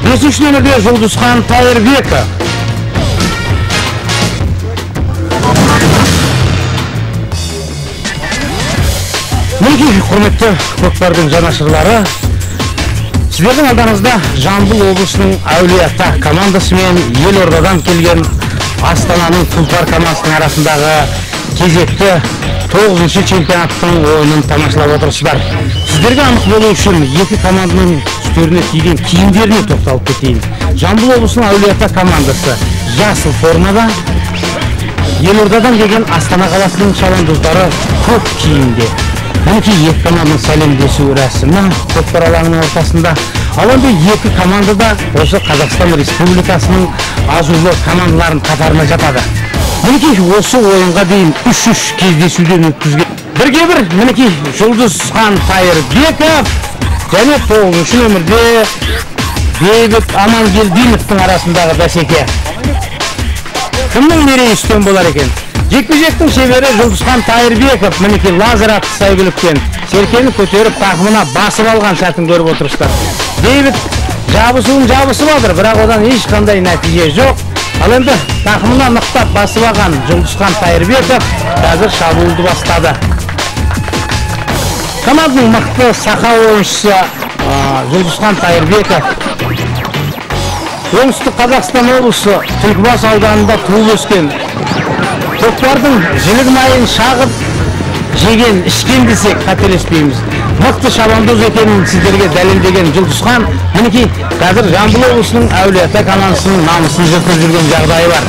5-ші нөмірде Жұлдызхан Тайырбеков. Мінекей, құрметті көкпардың жанашырлары, сіздердің алдарыңызда Жамбыл облысының Әулиеата командасы мен елордадан келген Астананың Тұлпар командасының арасындағы кезекті 9-шы чемпионаттың ойынын тамашалап отырсыздар. Сіздерге анық болу үшін екі команданың үстеріне киген киімдеріне тоқталып кетейін. Жамбыл облысының Әулиеата командасы жасыл формада, елордадан келген Астана қаласының шабандоздары көк киімде. Мінекей, екі команданың сәлемдесу рәсімі көкпар алаңының ортасында. Ал енді екі команда да осы Қазақстан Республикасының азулы командаларының қатарына жатады. Мінекей, осы ойынға дейін 3-3 кездесуден өткізген. Бірге бір, мінекей, Жұлдызхан Тайырбеков және 9-шы нөмірде Бейбіт Амангелдиновтың арасындағы бәсеке. Кімнің мерейі үстем болар екен? Жекпе-жектің шебері Жұлдызхан Тайырбеков мінекей лазер атты сәйгүлікпен серкені көтеріп тақымына басып алған сәтін көріп отырсыздар. Бейбіт жабысуын жабысып жатыр, бірақ одан ешқандай нәтиже жоқ. Ал енді тақымына нықтап басып алған Жұлдызхан Тайырбеков қазір шабуылды бастады. Команданың мықты сақа ойыншысы Жұлдызхан Тайырбеков Оңтүстік Қазақстан облысы Түлкібас ауданында туып өскен. Көкпардың жілік майын шағып жеген, ішкен десек қателеспейміз. Мықты шабандоз екенін сіздерге дәлелдеген Жұлдызхан мінекей қазір Жамбыл облысының Әулиеата командасының намысын жыртып жүрген жағдайы бар.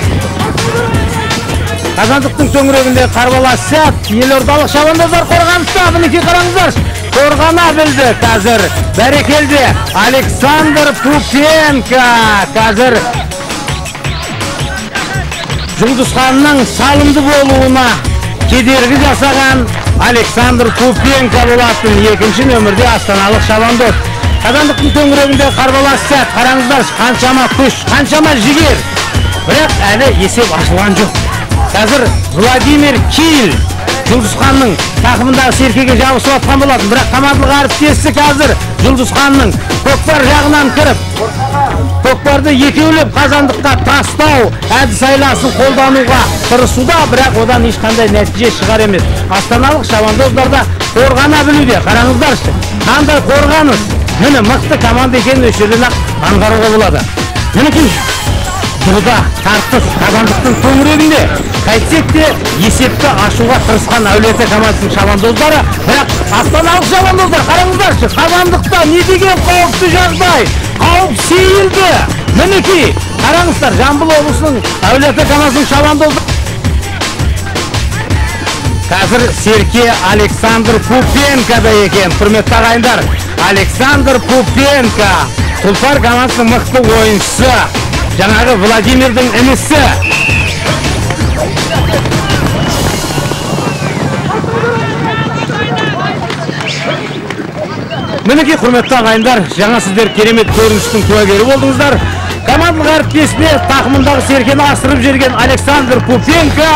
Қазандықтың төңірегінде қарбалас сәт, елордалық шабандоздар қорғаныста. Мінекей қараңыздар, қорғана білді қазір. Бәрекелді Александр Пупенко қазір Жұлдызханның салымды болуына кедергі жасаған Александр Пупенко болатын. 2-ші нөмірде астаналық шабандоз. Қазандықтың төңірегінде қарбалас сәт, қараңыздаршы, қаншама күш, қаншама жігер. Бірақ әлі есеп ашылған жоқ. Қазір Владимир Киль Жұлдызханның тақымындағы серкеге жабысып атқан болатын, бірақ командалық әріптесі қазір Жұлдызханның көкпар жағынан кіріп, көкпарды екеулеп қазандыққа тастау әдіс айласын қолдануға тырысуда, бірақ одан ешқандай нәтиже шығар емес. Астаналық шабандоздар да қорғана білуде. Қараңыздаршы, қандай қорғаныс. Міне, мықты команда екенін осы жерден ақ аңғаруға болады. Мінекей, бұда тартыс қазандықтың төңірегінде. Қайтсек те есепті ашуға тырысқан Әулиеата командасының шабандоздары, бірақ астаналық шабандоздар, қараңыздаршы, қазандықта не деген қауіпті жағдай, қауіп сейілді. Мінекей, қараңыздар, Жамбыл облысының Әулиеата командасының шабандоздары. Қазір серке Александр Пупенко да екен, құрметті ағайындар. Александр Пупенко, Тұлпар командасының мықты ойыншысы, жаңағы Владимирдің інісі. Мінекей, құрметті ағайындар, жаңа сіздер керемет көріністің куәгері болдыңыздар. Командалық әріптесіне тақымындағы серкені асырып жіберген Александр Пупенко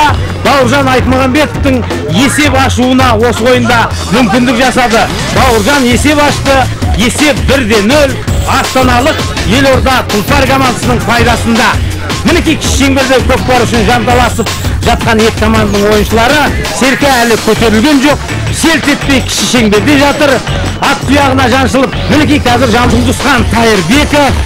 Бауыржан Айтмағамбетовтің есеп ашуына осы ойында мүмкіндік жасады. Бауыржан есеп ашты, есеп 1-0 астаналық елорда Тұлпар командасының пайдасында. Мінекей, кіші шеңберде көкпар үшін жанталасып жатқан екі команданың ойыншылары. Серке әлі көтерілген жоқ, селт етпей кіші шеңберде жатыр. Ат тұяғына жаншылып, мінекей қазір Жұлдызхан Тайырбеков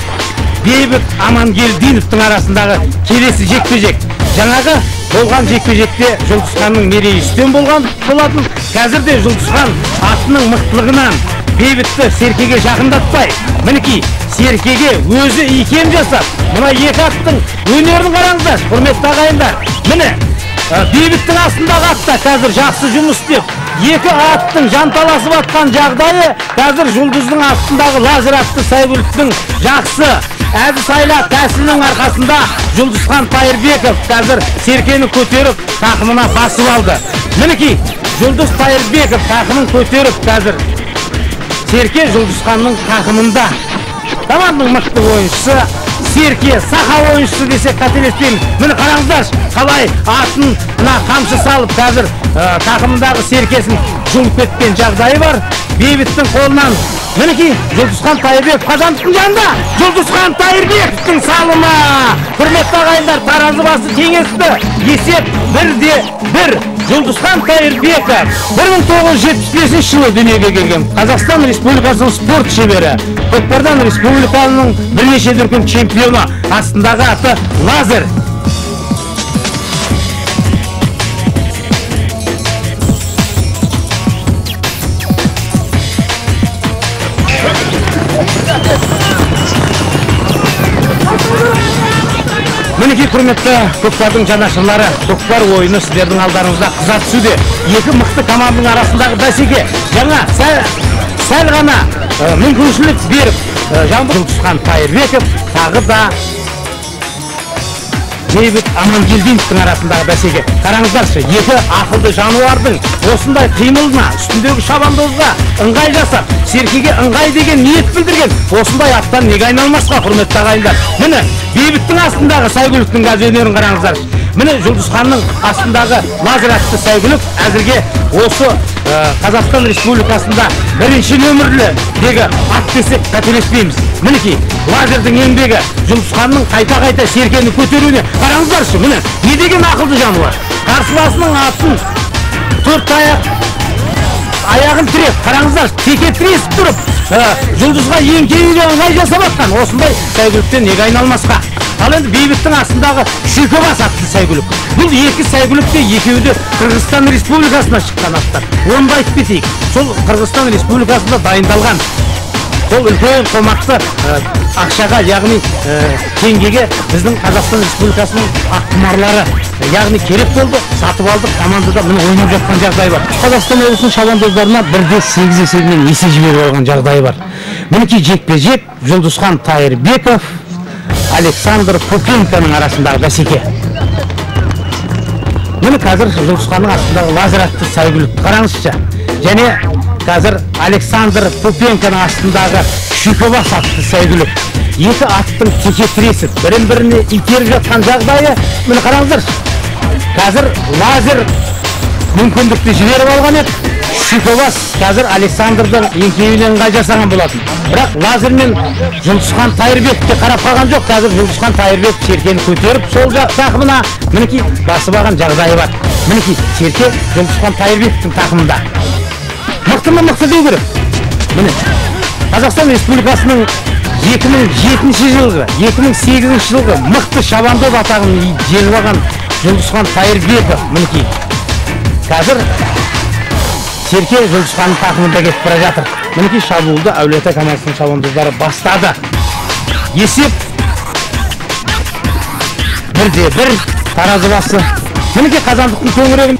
Бейбіт Амангелдиновтың арасындағы келесі жекпе-жек. Жаңағы болған жекпе-жекте Жұлдызханның мерейі үстем болған болатын. Қазір де Жұлдызхан атының мықтылығынан Бейбітті серкеге жақындатпай, мінекей серкеге өзі икем жасап, мына екі аттың өнерін қараңыздар, құрметті ағайындар. Міне, Бейбіттің астындағы ат та қазір жақсы жұмыс істеп, екі аттың жанталасып атқан жағдайы қазір Жұлдыздың астындағы лазер атты сәйгүліктің жақсы әдіс айла тәсілінің арқасында Жұлдызхан Тайырбеков қазір серкені көтеріп тақымына басып алды. Мінекей, Жұлдыз Тайырбеков тақымын көтеріп қазір серке Жұлдызханның тақымында. Команданың мықты ойыншысы серке, сақа ойыншысы десек қателеспейміз. Міне қараңыздаршы, қалай атын мына қамшы салып қазір тақымындағы серкесін жұлып кеткен жағдайы бар. Бейбіттің қолынан мінекей Жұлдызхан Тайырбеков Қазандықтың жанында. Жұлдызхан Тайырбековтің салымы. Құрметті ағайындар, таразы басы теңесті. Есеп 1-1. Жұлдызхан Тайырбеков 1975 жылы дүниеге келген Қазақстан Республикасының спорт шебері, көкпардан республиканың бірнеше дүркін чемпионы, астындағы аты Лазер. Мінекей құрметті көкпардың жанашырлары, көкпар ойыны сіздердің алдарыңызда қыза түсуде. Екі мықты команданың арасындағы бәсеке жаңа сәл ғана мүмкіншілік беріп, Жұлдызхан Тайырбеков тағы да Бейбіт Амангелдиновтің арасындағы бәсеке. Қараңыздаршы, екі ақылды жануардың осындай қимылына, үстіндегі шабандозға ыңғай жасап, серкеге ыңғай деген ниет білдірген осындай аттан неге айналмасқа, құрметті ағайындар. Міне, Бейбіттің астындағы сәйгүліктің қазір өнерін қараңыздаршы. Міне, Жұлдызханның астындағы Лазер атты сәйгүлік әзірге осы Қазақстан Республикасында бірінші нөмірлі-дегі ат десек қателеспейміз. Мінекей, Лазердің еңбегі Жұлдызханның қайта-қайта серкені көтеруіне. Қараңыздаршы, міне, не деген ақылды жануар. Қарсыласының атын төрт аяқ аяғын тіреп, қараңыздар, теке тіресіп тұрып, Жұлдызға еңкеюге ыңғай жасап атқан осындай сәйгүліктен неге айналмасқа. Ал енді Бейбіттің астындағы Шүйкебас атты сәйгүлік. Бұл екі сәйгүлік те екеуі де Қырғызстан Республикасына шыққан аттар. Оны да айтып кетейік. Сол Қырғызстан Республикасында дайындалған сол үлкен қомақты ақшаға, яғни теңгеге біздің Қазақстан Республикасының ақ құмарлары, яғни керек болды, сатып алдық, командада міне ойнап жатқан жағдай бар. Қазақстан облысының шабандоздарына 1-8 есебімен есе жіберіп алған жағдайы бар. Мінекей жекпе-жек Жұлдызхан Тайырбеков, Александр Пупенконың арасындағы бәсеке. Міне қазір Жұлдызханның астындағы Лазер атты сәйгүлікті қараңызшы. Және қазір Александр Пупенконың астындағы Шүйкебас атты сәйгүлік. Екі аттың теке тіресіп, бірін-біріне итеріп жатқан жағдайы, міне қараңыздаршы. Қазір Лазер мүмкіндікті жіберіп алған еді. Шүйкебас қазір Александрдың еңкеюіне ыңғай жасаған болатын. Бірақ Лазер мен Жұлдызхан Тайырбеков те қарап қалған жоқ. Қазір Жұлдызхан Тайырбеков серкені көтеріп сол жақ тақымына мінекей басып алған жағдайы бар. Мінекей серке Жұлдызхан Тайырбековтің тақымында. Мықты ма, мықты деу керек. Міне Қазақстан Республикасының 2007 жылғы, 2008 жылғы мықты шабандоз атағын жеңіп алған Жұлдызхан Тайырбеков мінекей. Қазір серке Жұлдызханның тақымында кетіп бара жатыр. Мінекей шабуылды Әулиеата командасының шабандоздары бастады. Есеп 1-1, таразы басы. Мінекей Қазандықтың төңірегін